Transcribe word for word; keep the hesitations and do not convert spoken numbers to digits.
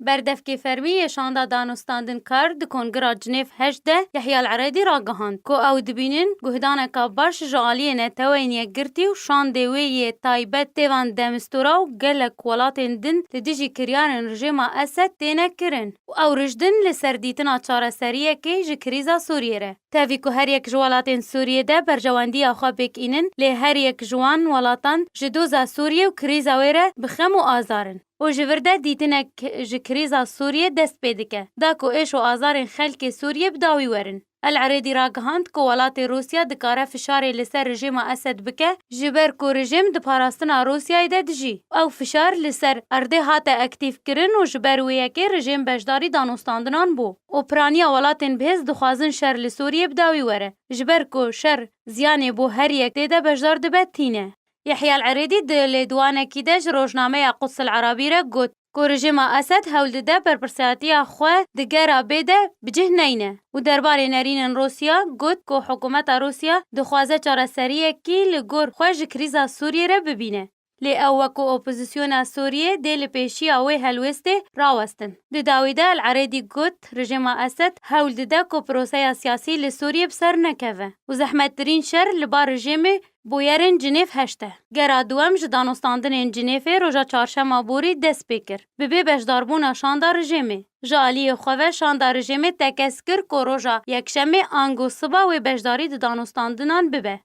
Berdevkê fermî yê şanda danûstandin kar di Kongira Cinêv heşt de Yehya El Eredî ragihand ku ew dibînin guhdaneka baş ji aliyê Neteweyên Yekgirtî û şandê wê yê taybet tê van demistûra û gelek welatên din li dijî kiryarên rejêma Esed têne kirin û ew rijdin li ser dîtina çareseriyekê ji krîza Sûriyê re. Tevî ku her yek ji welatên Sûriyê de berjewendiya xwe pêk înin, lê her yek ji wan welatan ji doza Sûriyê û krîza wê re bi xem û azar in û ji vir de dîtinek ji krîza Sûriyê dest pê dike, da ku êş û azarên xelkê Sûriyê bi dawî werin. El Eredî ragihand ku welatê Rûsya dikare fişarê li ser rejêma Esed bike, ji ber ku rejêm di parastina Rûsyayê de dijî. Ew fişar li ser erdê hate aktîfkirin û ji ber wê yekê rejêm beşdarî danûstandinan bû û piraniya welatên bihêz dixwazin şer li Sûriyê bi dawî were. Ji ber ku şer ziyanê bo her yek tê de beşdar dibe tîne. Yehya El Eredî di lêdwanekî de ji rojnameya Quds El Erebî re got ku rejêma Esed hewl dide berpirsiyatiya xwe di gera bê de bi cih neyne û derbarê nerînên Rûsya got ku hikûmeta Rûsya dixwaze çareseriyekî li gor xwe ji krîza Sûriyê re bibîne. Lê ew wekû opozisyona Sûriyê dê li pêşiya wê helwêstê rawestin. Di dawî de El Eredî got, rejêma Esed hewl dide ku proseya siyasî li Sûriyê bi ser nekeve û zehmettirîn şer li ba rejêmê bûyerên Cinêv heşt e. Gera duwem ji danûstandinên Cinêvê roja çarşema borî dest pê kir. Bi bê beşdarbûna şanda rejêmê. Ji aliyê xwe ve şanda rejêmê tekez kir ku roja yekşemê ango siba wê beşdarî di danûstandinan bibe.